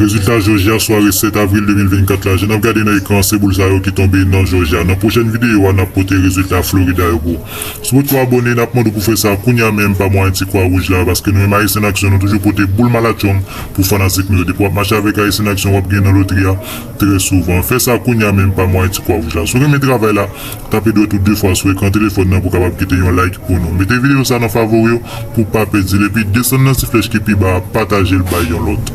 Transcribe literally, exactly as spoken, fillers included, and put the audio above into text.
Rezilta Jòji a, sware sèt avril de mil vennkat la, jan n ap gade nan ekran, se boul sa yo ki tonbe nan Jòji a. Nan pwochèn videyo a, n ap pote rezilta Florida yo pou ou. Si w potko abòne, n ap mande w pou fè sa kounye a menm pa mwayen ti kwa wouj la, paske nou menm Ayisyen Aksyon, nou toujou pote boul malatchong pou fanatik nou yo. Depi w ap mache avèk Ayisyen Aksyon, w ap gen nan lotri a trè souvan. Fè sa kounye a menm pa mwayen ti kwa wouj la. Si w renmen travay la, tape dwèt ou de fwa sou ekran telefòn nan pou w kapab kite yon like pou nou. Mete videyo sa nan favori w pou w pa pèdi l. Epi desann nan ti flèch ki pi ba a, pataje l bay yon lòt.